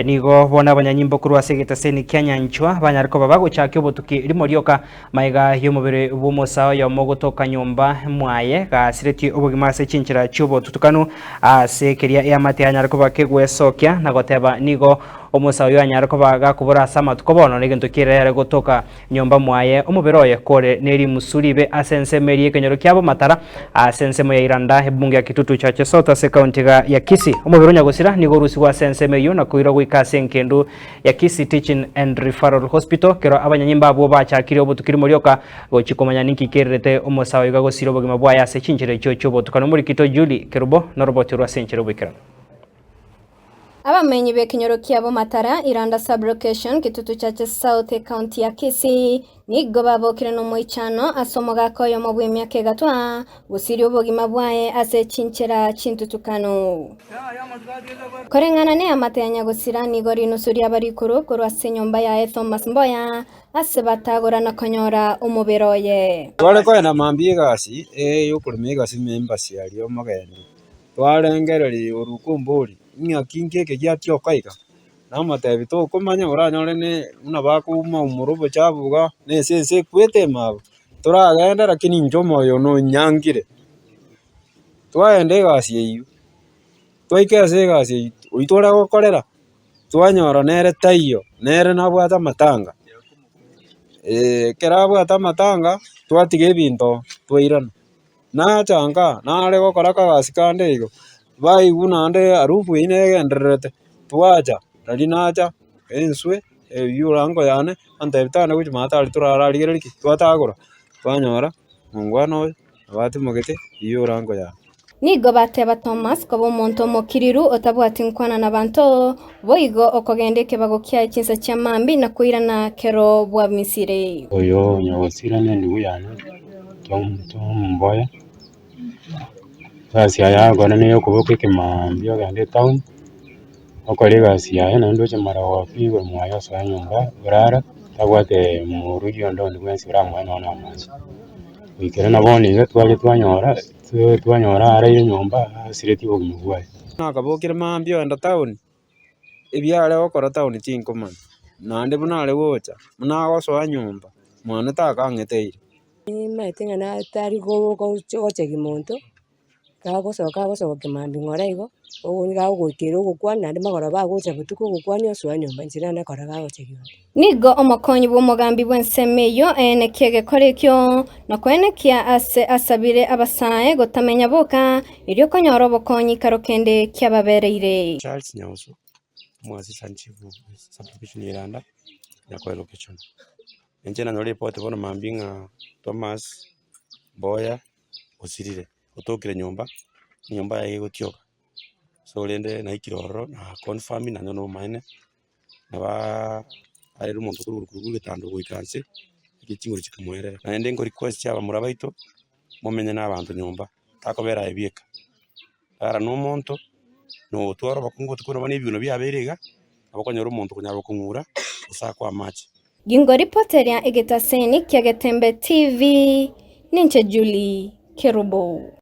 Nigo bono abanyanyimbo korwa ase egetaseni kia Nyanchwa banyare koba bagochakia obotuki rimo rioka magega y'omobere bw'omosae oyomo gotoka nyomba mwaye gasiretie obogima ase chinchera chi'obotutukanu ase keria eamate yanyare koba kegwesokia na goteba nigo omosae oyo anyare koba gakobora ase amatuko bono negento ki'erere yare gotoka Nyomba mwaye omobere oye kore ne rimusu ribe ase ensemo eria y'ekenyoro kiabo Matara, ase ensemo ya Iranda, ebunge ya Kitutu Chache South ase ekaunti iga ya Kisii. Omobere o nyagosira nigo orusigwe ase ensemo eyio na koirwa goika ase engendu ya Kisii Teaching and Referral Hospital kero abanyanyimbo abwo bachakire obotuki rimo rioka gochia komanya ninki kererete omosae oyo iga gosira obogima bwaye ase chinchera echio chi'obotukanu. Omorikito Julie Kerubo noroboti orwo ase enchera y'oboikeranu. Abamenyi b'ekenyoro kiabo Matara, Iranda Sub-location, Kitutu Chache South, Ekaunti ya Kisii, nigo babokire nomoichano ase omogaka oyomo bw'emiaka egatwa gosiria obogima bwaye ase chinchera chintutukanu. Koreng'ana neamate ya nyagosira nigo rinusu riaba rikuru korwa ase enyomba yaye Thomas Mboya ase batagora na konyora omobere oye. Tware koenda mambia egasi eye yokorema egasi ime embassy aria omogendi. Twarengereria orukumbori, ng'aki inki eke giatioka iga? Namotebia, Tokomanya, oranyore ne buna bakouma-umora obochafu iga, na esese ekwete ime abwo. Toragende lakini inche omoyo one onyangire. Twagenda egasi eywo, twaika ase egasi eywo, oywo tware gokorera, twanyora nere taiyo, nere nabwate amatanga, ekero abwate amatanga, twatiga ebinto twairana. Nacha nka, nare gokora akagasi kande igo, baigwa naende harufu eyio negendererete, twacha, nari nacha, enswe, eywo erango yane, antebia togende gochia maate aria torararigereria ki, twatagora, twanyora mongwana oyo nabo atimogete eywo erango yane. Nigo bateba Thomas koba omonto omokiriru otabwati nkwana nabanto, boigo okogenda ekebago kiaye chinsa chia mambia na koirana kero bwamisire. Oyo onyagosira nendugu yane. Tom Mboya, egasi yaye agokora nigo okoboka ekemaambia ogende etown, okore egasi yaye naende oche marogoba pi igoro mwaye osoe nyomba orara, tabwate morugi onde onde bwensi oramoe nonya na amache. Goikera na bono iga twaria twanyora twanyora araire nyomba asiretie obogima bwaye. Nakabokire mambia ogenda town, ebiare gokora town tinkomanya, naende buna are gocha, buna agosoa nyomba, mwane takang'eteire. Nimanyete ng'a natari gochegia monto, kagosoka agosoka mambia ng'ora igo, ogo nigo agogoikera ogokwania naende magoroba agocha botuko ogokwania osoa nyomba inche nande kora gagochegia onde. Nigo omokonyi bw'omogambi bw'ensemo eyio aenekia egekora ekio, na koenekia aase asabire abasae gotamenya boka, erio konyora obokonyi karo kende kiababereire. Charles Nyausu, omoassistant chief of sub-location ya Iranda, Nyakoe location. Inche nanyora ripoti bono mambia ng'a Thomas Mboya osirire, otokire nyomba, enyomba yaye egotioka. So rende naikire ororo na confirm naende nobomaene, nabaa arere omonto korwa korwa egetanda goika nse, ekero chinguru chikamoerera. Naende nko request abamura baito, momenye na abanto nyomba, takobera aye bieka. Rara na omonto, na otware obokungu botuko nabo na ebiuno biabeire iga, nabo okonyora omonto okonyara gokong'ura, gose akoe amache. Gingoripoteria egetaseni kia Getembe TV, ninche Julie Kerubo.